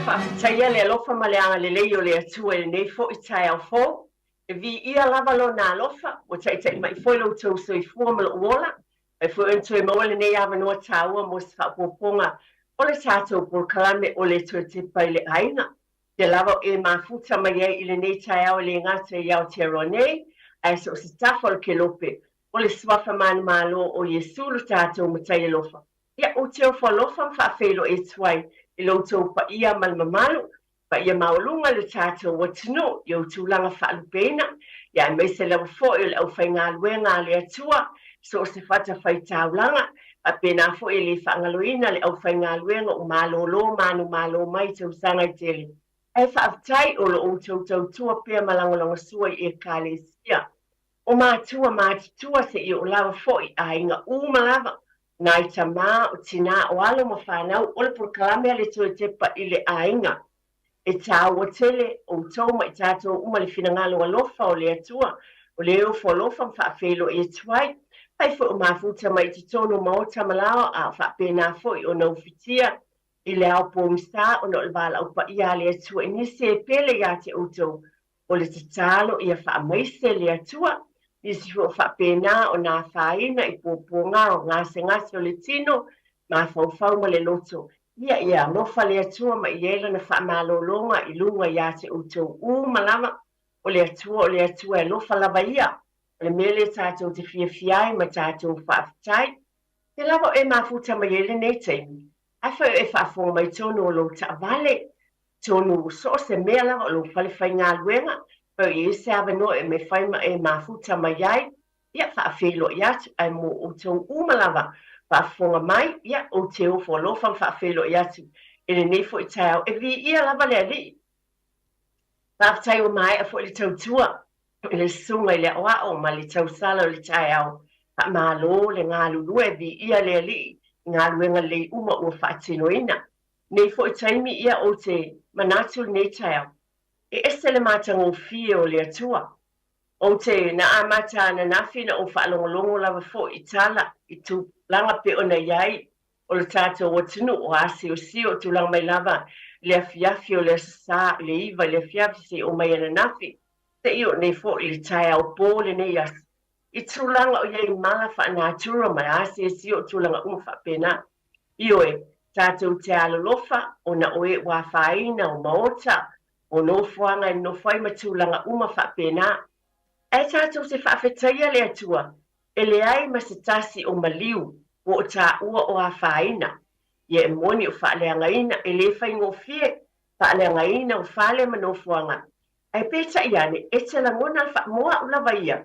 Faafetaia le alofa ma le agalelei o le Atua i lenei foi taeao fou. E viia lava Lona alofa, ua taitai mai foi lo outou soifua ma lou ola. Mai foi ona toe maua lenei avanoa taua mo se faaopoopoga o le tatou polokalame o le Toe Tepa i le Aiga. Te lava o e mafuta mai ai i lenei taeao e le gata i Aotearoa nei, ae so o se tafa o le kelope o le Suafa Manumalo o Iesu lo tatou Matai alofa. Ia, ou te ofo alofa ma faafeiloai atu ai i lo outou paia ma le mamalu, paia maualuga i lo tatou atunuu i ou tulaga faalupeina, ia aemaise lava foi o le aufaigaluega a le Atua i so o se fatafaitaulaga, faapena foi e le faagaloina le aufaigaluega o malolo manumalo mai i tausaga e tele. Ae faafetai o lo outou tautua pea ma lagolagosua i Ekalesia. O matua matutua seia o lava foi aiga uma lava, nai tamā, o tinā, o alo ma fanau, o le polokalame a le Toe Tepa i le Aiga. E tāua tele outou ma i tātou uma le finagalo alofa o le Atua, o le ofo alofa ma faafeiloai atu ai. Fai foi o mafuta mai i totonu o maota ma laoa, a o faapena foi ona ufitia i le ao pogisa ona o le valaau paia a le Atua i nisi e pele iā te outou O le tatalo ia faamaise le Atua, nisi foi o faapena ona afaina i puapuaga o gasegase o le tino, mafaufau ma le loto. Ia, ia alofa le Atua ma i ai Lana faamalologa i luga iā te outou uma lava. O le Atua, o le Atua e alofa lava Ia. O le mea lea tatou te fiafia ai ma tatou faafetai. Te lava o e mafuta mai ai lenei taimi, afai o e faafofoga mai tonu o lou taavale, Tonu, so o se mea lava o lou fale faigaluega, pei o i ai se avanoa e mea fai ma e mafuta mai ai, ia, faafeiloai atu, ae mo outou uma lava faafofoga mai, ia, ou te ofo alofa ma faafeiloai atu i lenei foi taeao. E viia lava le Alii. Faafetai ua maea foi le tautua i le susuga i le aoao ma le tausala o le taeao. Faamalo le galulue, viia le Alii i galuega lelei uma ua faatinoina. Nei foi taimi ia ou te manatu lenei taeao, e ese le matagofie o le Atua. Ou te na amata ananafi na ou faalogologo lava foi i tala i tulaga pe ona i ai o le tatou atunuu o asiosio o tulaga mai lava i le afiafi o le Aso Sa i le 9 i le afiafi seia oo mai ananafi seia oo nei foi i le taeao po lenei aso i tulaga o i ai mala faanatura ma asiasio o tulaga uma faapena. Ioe, tatou te alolofa ona o e ua afaina o maota, o nofoaga e nonofo ai ma tulaga uma faapena. Ae tatou te faafetaia le Atua, e leai ma se tasi o maliu po o taua o afaina. Ia e moni o faaleagaina, e le faigofie faaleagaina o fale ma nofoaga. Ae peitai ane, e te lagona le faa, mo au lava ia,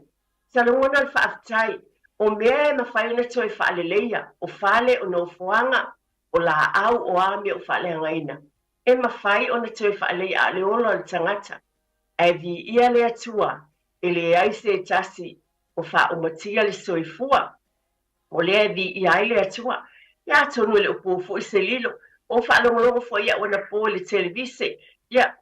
Sa lagona le faafetai, o mea e mafai ona toe faaleleia, o fale, o nofoaga, o laau, o a mea o faaleagaina, e mafai ona toe faaleleia a o le ola o le tagata. Ae viia le Atua, e leai se tasi o faaumatia le soifua. O lea e viia ai le Atua. Ia atonu e le o po foi se lilo, o faalogologo foi au anapo i le televise, ia,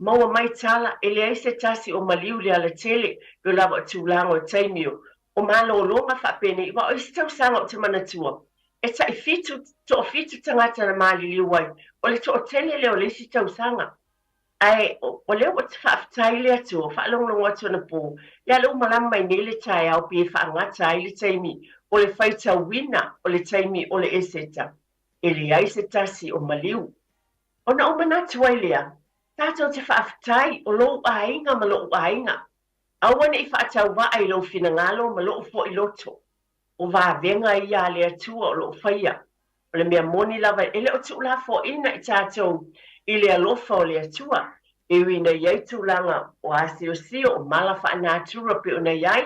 Maua mai tala, e leai se tasi o maliu le alatele, pei lava o tulaga o taimi o o malologa faapenei, aua o isi tausaga ou te manatua, e tai fitu, toafitu tagata na maliliu ai, o le toatele lea o le isi tausaga. Ae o lea ua faafetai le Atua, faalogologo atu anapo, ia lea ua malama mai nei le taeao pei e faagata ai le taimi o le faitauina o le taimi o le Eseta, e leai se tasi o maliu. Ona ou manatu ai lea, tatou te faafetai o lou aiga ma lo'u aiga. Aua ne i faatauvaa i lou finagalo ma lo'u foi loto. O vavega ia a le Atua o loo faia. O le mea moni lava e le o tuulafoaina i tatou i le alofa o le Atua, e ui ina i ai tulaga o asiosio o mala faanatura pei ona i ai,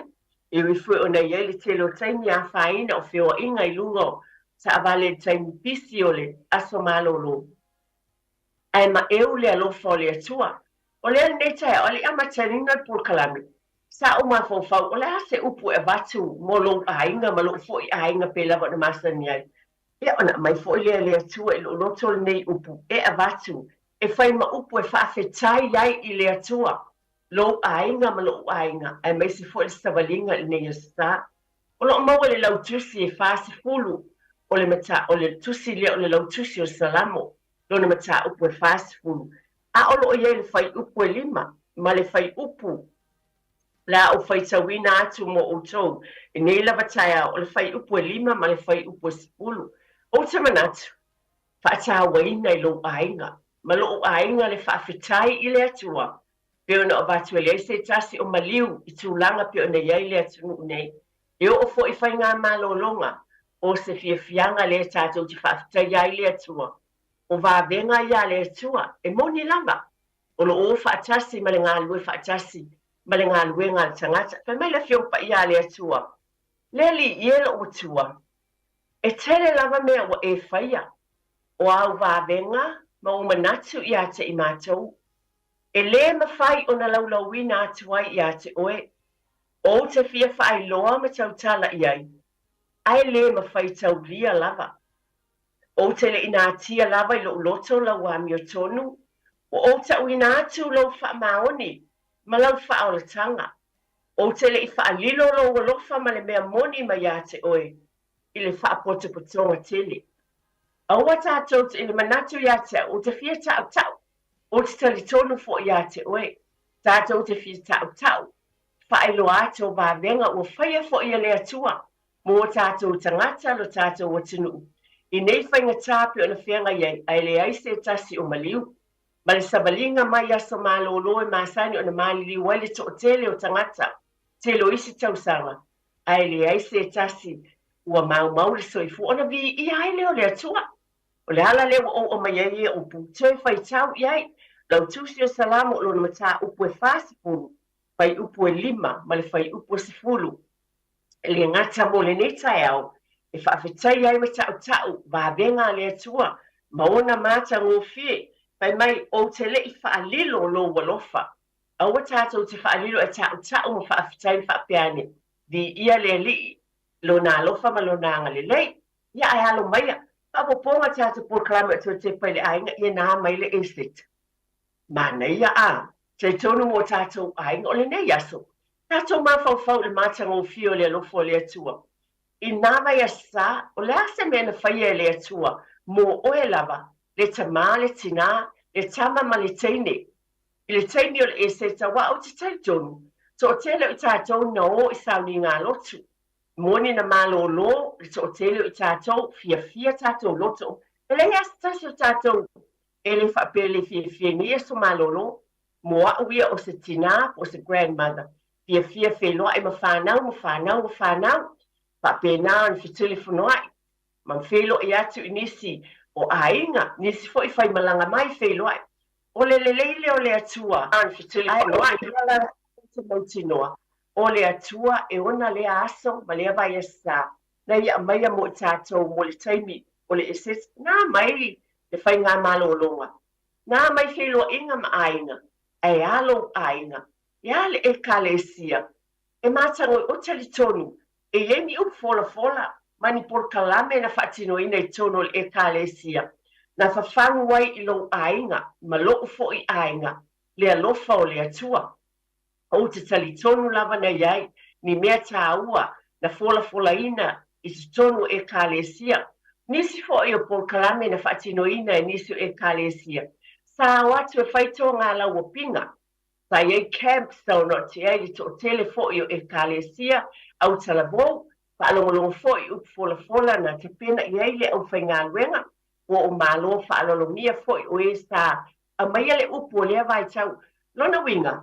e ui foi ona i ai le tele o taimi afaina o feoaiga i luga o taavale i le taimi pisi o le aso malolo. Ae maeu le alofa o le Atua. O lea lenei taeao, a le i amataina le polokalame, sa ou mafaufau, o le a se upu e avatu mo lou aiga ma lou foi aiga pei lava ona masani ai. Ia, ona aumai foi lea e le Atua i lou loto lenei upu e avatu, e fai ma upu e faafetai ai i le Atua, lou aiga ma lou aiga, aemaise foi le savaliga i lenei Aso Sa. O lo o maua i le lautusi e 40 o le mata, o le tusi lea o le lautusi o Salamo. Lona mataupu e 40, a o lo o i ai le fuaiupu e 5 ma le fuaiupu o le a ou faitauina atu mo outou i nei lava taeao, o le fuaiupu e 5 ma le fuaiupu e 10. Ou te manatu, faatauaina i lou aiga ma lou aiga le faafetai i le Atua pei ona avatu e leai se tasi o maliu i tulaga pei ona i ai le atunuu nei. E oo foi i faigamalologa, o se fiafiaga lea tatou te faafetaia ai le Atua. O vavega ia a le Atua, e moni lava, o lo o o faatasi ma le galulue faatasi ma le galuega a le tagata. Fai mai le Afioga Paia a le Atua, Le Alii e lou Atua, e tele lava mea ua e faia, o āu vavega ma ou manatu ia te i matou, e lē mafai ona laulauina atu ai ia te oe. Ou te fia faailoa ma tautala i ai, ae lē mafai taulia lava. Ou te le i natia lava i lou loto lau amiotonu, ua ou tauina atu lou faamaoni ma lau faaolataga. Ou te le i faalilo lou alofa ma le mea moni mai ia te oe i le faapotopotoga tele. Aua tatou te i le manatu ia te au, ou te fia tautau, ou te talitonu foi ia te oe. Tatou te fia tautau, faailoa atu o vavega ua faia foi e le Atua mo o tatou tagata lo tatou atunuu i nei faigata pei ona feagai ai, ae leai se tasi o maliu. Ma le savaliga mai aso malolo e masani ona maliliu ai le toatele o tagata tele o isi tausaga, ae leai se tasi ua maumau le soifua ona viia ai lea o le Atua. O le ala lea ua ou aumaia ai ia upu, toe faitau i ai lau Tusi o Salamo o lona mataupu e 40, fuaiupu e 5 ma le fuaiupu e 10. E le gata mo lenei taeao, e faafetaia ai ma tautau vavega a le Atua ma ona matagofie, fai mai, Ou te le i faalilo lou alofa. Aua tatou te faalilo e tautau ma faafetai ma faapea ane, Viia le Alii, Lona alofa ma Lona agalelei. Ia ae alo maia, faaopoopoga tatou polokalame o toe tepa i le aiga, ia na mai le Eseta. Manaia a! Talitonu mo tatou aiga o lenei aso, tatou mafaufau i le matagofie o le alofa o le Atua. I nā vaiaso, o le a se mea na faia e le Atua mo oe lava, le tamā, le tinā, le tama ma le teine? I le taimi o le Eseta, aua ou te talitonu, toatele o i tatou na o i sauniga lotu. Moni na malōlō le toatele o i tatou, fiafia tatou loto. E leai lava se tasi o tatou e le faapea e le fiafia i nei aso malōlō. Mo a'u ia o se tinā po o se grandmother, fiafia feiloa'i ma fanau ma fanau ma fanau, faapena ona fetulifonoa'i ma feiloai atu i nisi o aiga, nisi foi faimalaga mai feiloai. O le lelei lea o le Atua, ae o le ala ou te mautinoa, o le Atua e ona lea aso ma lea vaiaso na ia aumaia mo i tatou mo le taimi o le eseese. Na mai le faigamalologa, na mai feiloaiga ma aiga, ae a lou aiga? E a le Ekalesia? E matagoi o talitonu e i ai ni upu folafola ma ni polokalame na faatinoina i totonu o le Ekalesia na fafagu ai i lou aiga ma lou foi aiga le alofa o le Atua. Ou te talitonu lava na i ai ni mea tāua na folafolaina i totonu o Ekalesia. Nisi foi o polokalame na faatinoina e nisi o Ekalesia sa o atu e fai togālauopiga. Sa i ai camps sa onoatia ai le toatele foi o Ekalesia, autalavou, faalogologo foi i upu folafola na tapena i ai le aufaigaluega, ua o Malo faaaloalomia foi o e sa aumaia le upu o lea vaitau. Lona uiga,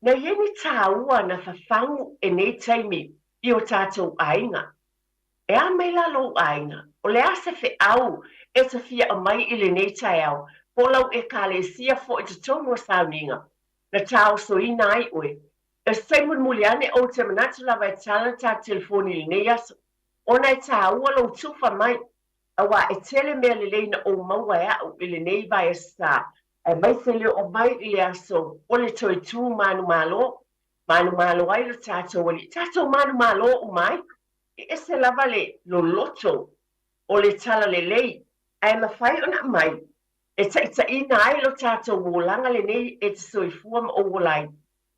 na i ai ni tāua na fafagu e nei taimi i o tatou aiga. E a mai la lou aiga? O le a se feau e te fia aumai i lenei taeao, po o lau Ekalesia foi i totonu o sauniga na taosoina ai oe? E se taimi mulimuli ane, ou te manatu lava e tala le tatou telefoni i lenei aso, ona e tāua lou tufa mai, auā e tele mea lelei na ou maua e a'u i lenei vaiaso, aemaise le oo mai i le aso o le toe tū manumalo, manumalo ai lo tatou alii, tatou manumalo uma ai. E ese lava le loloto o le talalelei ae mafai ona aumai e taitaiina ai lo tatou olaga lenei e te soifua ma ou ola ai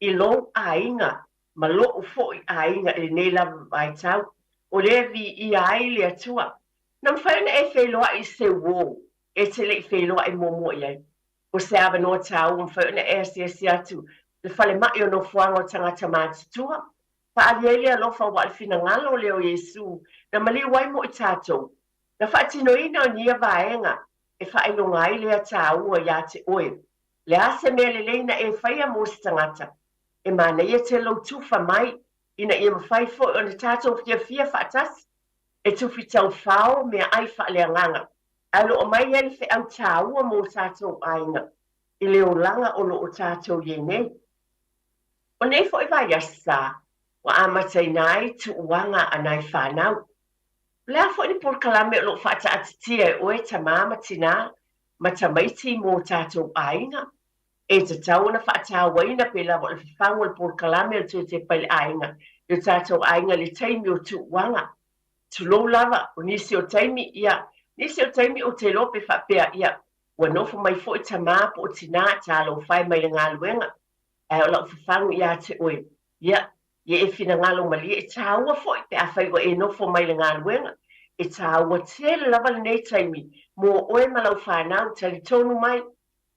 i lou aiga ma lo'u foi aiga i lenei lava vaitau o lea e viia ai le Atua. Na mafai ona e feiloai i se uō. E te le i feiloai muamua i ai. O se avanoa tāua mafai ona e asiasi atu i le falemai o nofoaga o tagata matutua. Faaali ai le alofa aua o le finagalo lea o Iesu na maliu ai mo i tatou. Na faatinoina o nia vaega e faailoga ai lea tāua iā te oe. Le a se mea lelei na e faia mo se tagata, e manaia tele lou tufa mai ina ia mafai foi ona tatou fiafia faatasi e tufi taufao meaai faaleagaga, ae o lo o mai ai le feau tāua mō tātou aiga i le olaga o lo o tātou i ai nei. O nei foi vaiaso ua amataina ai tuuaga a nai whānau. O le a foi ni polokalame o lo o faataatitia e oe tamā ma tinā ma tamaiti mō tātou aiga, e tatau ona faatauaina pe lava o le fafagu o le polokalame o le Toe Tepa i le Aiga i o tātou aiga i le taimi o tuuaga. Tulou lava, o nisi o taimi, ia, nisi o taimi ou te iloa pe faapea, ia, ua nofo mai foi tamā po o tinā talofa e mai le galuega, ae o lau fafagu iā te oe, ia, ia e finagalo malie, e tāua foi pe afai ua e nofo mai le galuega, e tāua tele lava lenei taimi mō oe ma lau whānau, talitonu mai,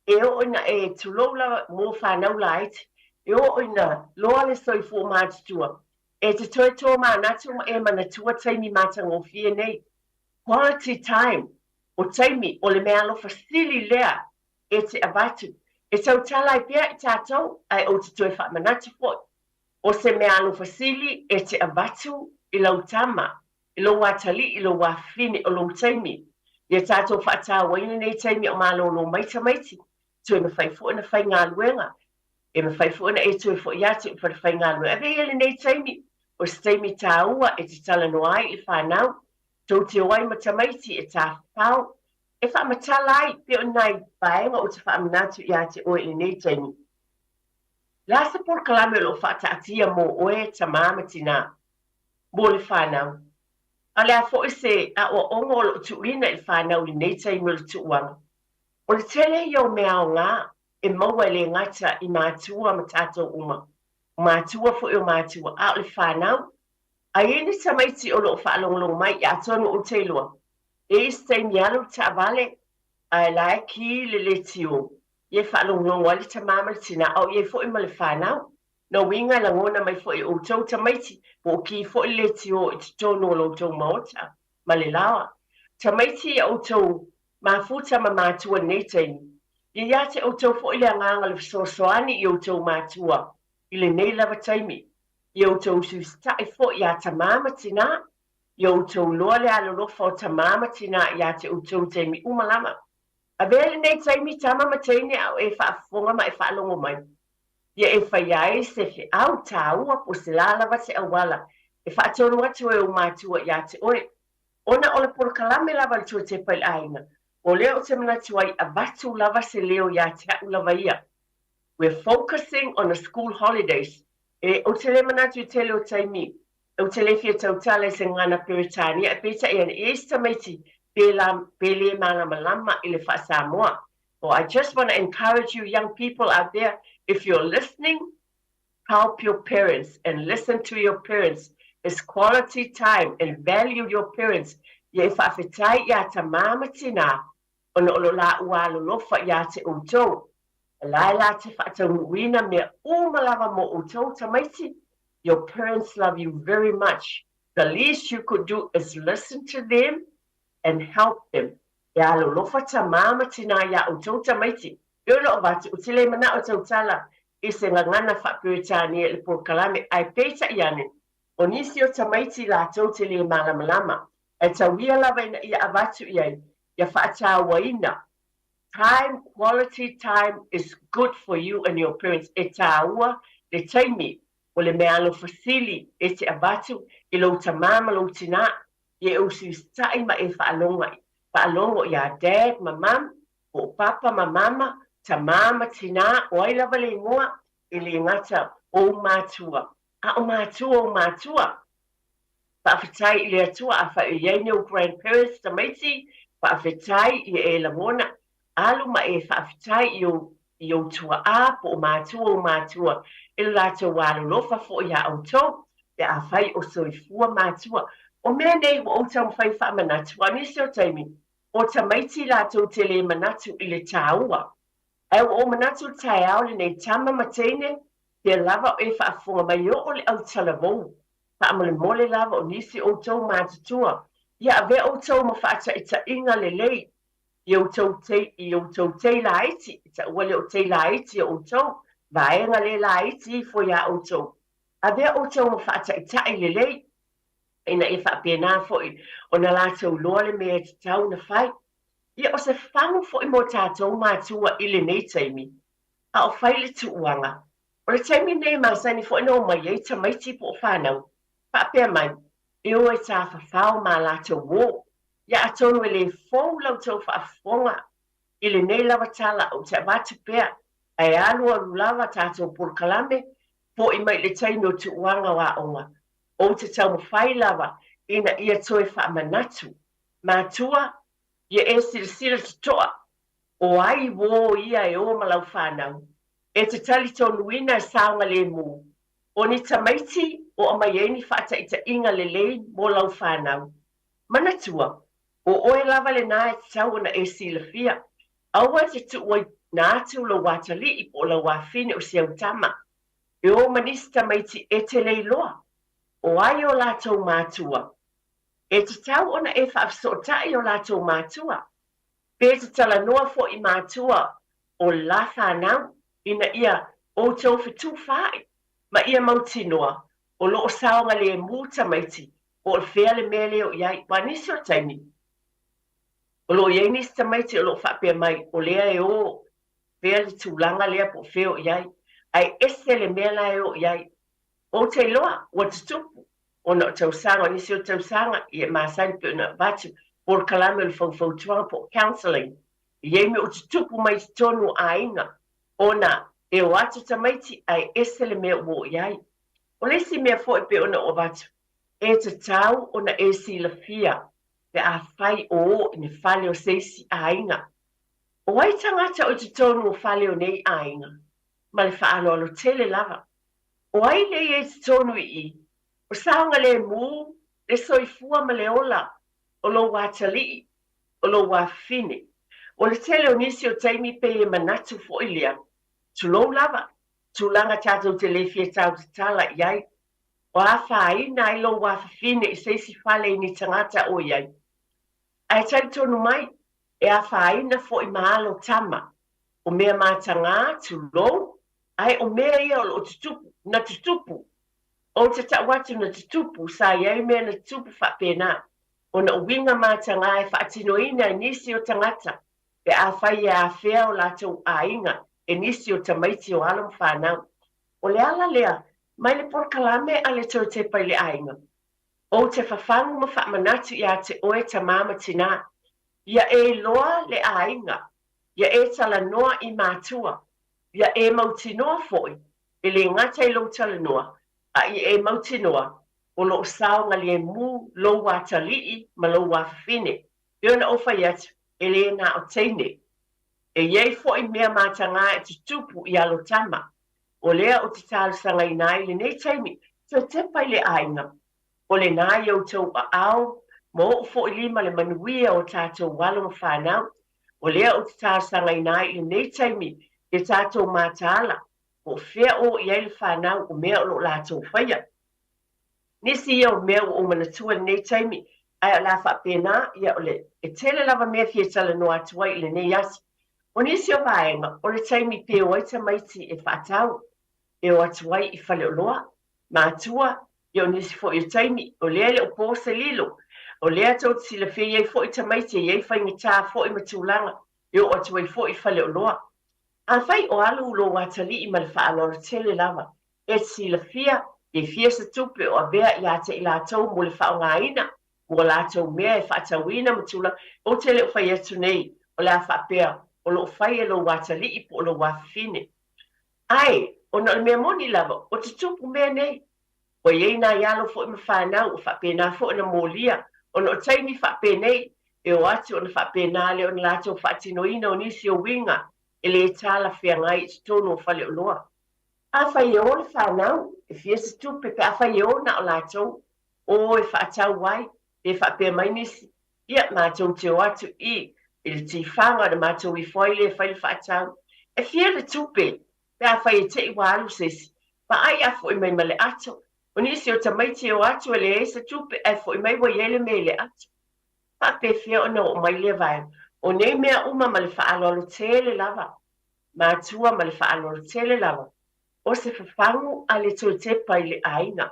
e oo ina e tulou lava mō whānau laiti, e oo ina loa le soifua matutua, e te toe tō manatu ma e manatua taimi matagofie nei. Quality time, o taimi o le mea alofa sili lea e te avatu, e tautala ai pea i tātou, ae ou te toe faamanatu foi. O se mea alofa sili e te avatu i lau tama, i lou atalii, i lou afafine, o lou taimi. Ia tātou faatauaina nei taimi o malōlō mai tamaiti, toe mafai foi ona faigaluega, e mafai foi ona e toe foi atu i le falefaigaluega. Avea ia lenei taimi, o se taimi tāua e te talanoa ai i le whānau, tou te o ai ma tamaiti e tāwhao, e whaamatala ai pe o nai vaega o te faamanatu iā te oe i lenei taimi. Le a se polokalame o lo o faataatia mō oe, tamā ma tinā, mō le whānau. A o le a foi se aoaoga o lo o tuuina i le whānau i lenei taimi o le tuuaga. O le tele ia o mea aogā e maua e le gata i mātua ma tātou uma, o mātua foi o mātua, a o le whānau, a i ai ni tamaiti o lo o faalogologo mai, ia atonu ou te iloa, e i ai se taimi alu le taavale, ae la e kī le letio, ia e faalogologo ai le tamā ma le tinā, a o i ai foi ma le whānau. No uiga e lagona mai foi e outou tamaiti, po o kī foi le letio i totonu o lo outou maota ma le laoa. Tamaiti ia outou mafuta ma matua i lenei taimi. Ia iā te outou foi le agaga o le fesoasoani i outou matua i lenei lava taimi. Ia outou usiusitaʻi foi iā tamā ma tinā, ia outou iloa le alolofa o tamā ma tinā iā te outou taimi uma lava. Avea lenei taimi tama ma teine a o e faafofoga ma e faalogo mai. Ia e faia ai se feau tāua po o se lā lava se auala e faatonu atu e ou matua iā te oe. Ona o le polokalame lava le Toe Tepa i le Aiga, o lea ou te manatu ai avatu lava se leo iā te au lava ia. We're focusing on the school holidays. E, ou te le manatu i tele o taimi, ou te le fia tautala i se gagana Peretania, ae peitai ane, e i ai se tamaiti pe la, pe le malamalama i le faa-Samoa. So I just want to encourage you young people out there, if you're listening, help your parents and listen to your parents. It's quality time and value your parents. Ia e faafetai iā tamā ma tinā, ona o lo lāua alolofa iā te outou. O la e la te faataunuuina mea uma lava mo outou tamaiti. Your parents love you very much. The least you could do is listen to them and help them. E alolofa tamā ma tinā iā outou tamaiti. E ono avatu, ou te le manao tautala i se gagana faa-Peretania i le polokalame, ae peitai ane, o nisi o tamaiti latou te le malamalama, ae tau ia lava ina ia avatu i ai, ia faatāuaina. Time, quality time is good for you and your parents. E tāua le taimi o le mea alofa sili e te avatu i lou tamā ma lou tinā, ia e usiusitaʻi ma e faaloga, faalogo iā dad ma mum, po o papa ma mama, tamā ma tinā, o ai lava le igoa, e le gata o ou matua, a o matua o matua. Faafetai i le Atua afai o i ai ni ou grandparents tamaiti, faafetai ia e lagona, alu ma e faafetai i ou i ou tuaʻā po o matua o matua i lo latou alolofa foi iā outou, pe afai o soifua matua. O mea nei ua ou taumafai e faamanatu, a o nisi o taimi, O tamaiti latou te le manatu i le taua. Ae ua ou manatu i le taeao lenei, tama ma teine, pea lava o e faafofoga mai oo le autalavou. Faamolemole lava o nisi o outou matutua, ia avea outou ma faataitaiga lelei i outou tei, i outou tei laiti, e taua lea o tei laiti o outou, vaega le laiti ifo iā outou. Avea outou ma faataitai lelei, ina ia faapena foi ona latou iloa le mea e tatau ona fai. Ia o se fagu foi mo tatou matua i lenei taimi, a o fai le tuuaga. O le taimi lenei e masani foi ona omai ai tamaiti po o fanau, faapea mai, e o e tafafao ma latou uo. Ia atonu e le fou la outou faafofoga i lenei lava tala ou te avatu pea, ae alualu lava tatou polokalame, foi mai i le taimi o tuuaga o aoga. Ou te taumafai lava ina ia toe faamanatu. Matua, ia e silasila totoa, o ai uo ia e o ma lau fanau? E te talitonuina e saogalemu, o ni tamaiti o aumai ai ni faataitaiga lelei mo lau fanau. Manatua, o oe lava lenā e tatau ona e silafia, aua e te tuuaina atu lou atalii po o lau afine o si au tama. E o ma nisi tamaiti e te le iloa o ai o latou matua. E tatau ona e faafesootai o latou matua, pe te talanoa foi i matua o la fanau ina ia outou fetufaai ma ia mautinoa o lo o saogalemu tamaiti po o fea le mea lea o i ai. Aua nisi o taimi, o lo o i ai nisi tamaiti o lo o faapea mai o lea e o fea le tulaga lea po o fea o i ai, ae ese le mea la e o i ai. Ou te iloa ua tutupu ona o tausaga, o nisi o tausaga ia e masani pei ona avatu polokalame o le faufautuaga po o counselling. E i ai mea ua tutupu mai totonu o aiga ona e o atu tamaiti ae ese le mea ua o i ai. O le isi mea foi pei ona ou avatu, e tatau ona e silafia pe afai o o i le fale o se isi aiga. O ai tagata o i totonu o fale o nei aiga? Ma le faaaloalo tele lava. O ai lea i ai totonu i i? O saogalemu le soifua ma le ola o lou atalii, o lou afafine. O le tele o nisi o taimi pei e manatu foi lea, tulou lava, tulaga tatou te le fia tautatala i ai. O afaina ai lou afafine i se isi fale i ni tagata o i ai. Ae talitonu mai, e afaina foi ma alo tama, o mea matagā, tulou, ae o mea ia o lo o tutupu, na tutupu. Ou te tau atu na tutupu, sa i ai mea na tutupu faapena, ona o uiga matagā e faatinoina e nisi o tagata pe afai e afea o latou aiga e nisi o tamaiti o alo ma fanau. O le ala lea, mai le polokalame a le Toe Tepa i le Aiga, ou te fafagu ma faamanatu iā te oe tamā ma tinā, ia e iloa le aiga, ia e talanoa i matua, ia e mautinoa foi, e le gata i lou talanoa, a ia e mautinoa o lo o saogalemu lou atalii ma lou afafine. Pei ona ou fai atu, e le na o teine. E i ai foi mea matagā e tutupu i alo tama. O lea ou te talosagaina ai lenei taimi, toe tepa i le aiga. O lenā i outou aao ma oo foi lima le manuia o tatou alo ma fanau. O lea ou te talosagaina ai i lenei taimi ia tatou mataala, po o fea o i ai le fanau o mea o lo o latou faia. Nisi ia o mea ua ou manatua i lenei taimi, ae o le a faapena, ia o le, e tele lava mea e fia talanoa atu ai i lenei aso. O nisi o vaega, o le taimi pe o ai tamaiti e faatau, e o atu ai i faleoloa, matua, ia o nisi foi o taimi, o lea e le o po se lilo, o lea tou te silafia e i ai foi tamaiti e i ai faigata foi ma tulaga e oo atu ai foi i faleoloa. Afai o alu lou atalii ma le faaaloalo tele lava, E silafia, e fia se tupe o avea iā te i latou mo le faaaogaina mo a latou mea e faatauina ma tulaga. Ou te le o fai atu nei o le a faapea o lo o fai e lou atalii po o lou afafine. Ae, ona o le mea moni lava, o te tupu mea nei. Ua i ai nai alo foi ma fanau ua faapena foi ona molia, ona o taimi faapenei e o atu ona faapena lea ona latou faatinoina o nisi o uiga e le talafeagai i totonu o faleoloa. Afai e o le fanau, e fia se tupe pe afai e o na o latou, o e faatau ai, pe faapea mai nisi, Ia, matou te o atu i i le tifaga ona matou ifo ai lea e fai le faatau. E fia le tupe pe afai e te i ua alu se isi? Vaai a foi mai ma le ato. O nisi o tamaiti e o atu e leai se tupe ae foi mai ua i ai le mea i le ato. Faapefea ona oo mai lea vaega? O nei mea uma ma le faaaloalo tele lava, matua ma le faaaloalo tele lava, o se fafagu a le toe tepa i le aiga.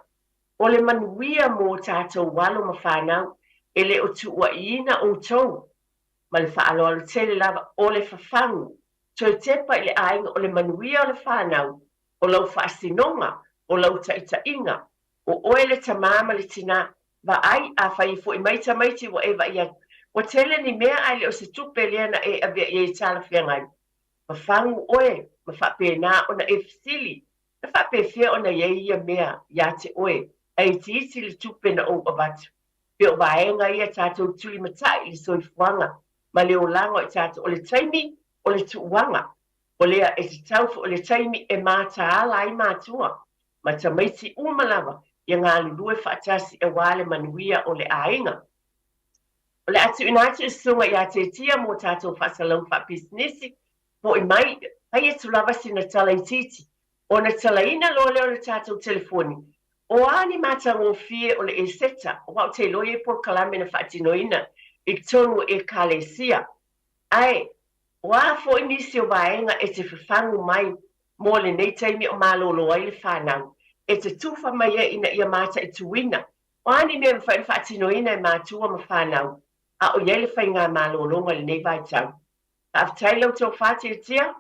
O le manuia mo tatou alo ma fanau, e le o tuuaiina outou ma le faaaloalo tele lava, o le fafagu toe tepa i le aiga, o le manuia o le fanau, o lau faasinoga, o lau taitaiga, o oe le tamā ma le tinā. Vaai, afai e foi mai tamaiti ua e vaai atu, ua tele ni mea ae le o se tupe lea na e avea i ai e talafeagai. Fafagu oe ma faapena ona e fesili, Na faapefea ona i ai ia mea iā te oe, ae itiiti le tupe na ou avatu? Pe o vaega ia tatou tulimatai i le soifuaga ma le olaga o i tatou, o le taimi o le tuuaga, o lea e tatau foi o le taimi e mataala ai matua ma tamaiti uma lava ia galulue faatasi aua le manuia o le aiga. O le a tuuina atu i susuga iā Tetia mō tatou faasalalauga faapisinisi, Foi mai, fai atu lava sina tala itiiti, ona talaina loa lea o le tatou telefoni. O a ni matagofie o le Eseta, aua ou te iloa e i ai polokalame na faatinoina i totonu o Ekalesia. Ae, o a foi nisi o vaega e te fafagu mai mo lenei taimi o malolo ai le fanau, e te tufa mai ai ina ia mataituina, o a ni mea e mafai ona faatinoina e matua ma fanau a o i ai le faigamalologa i lenei vaitau. Faafetai lau tofa Tiatia.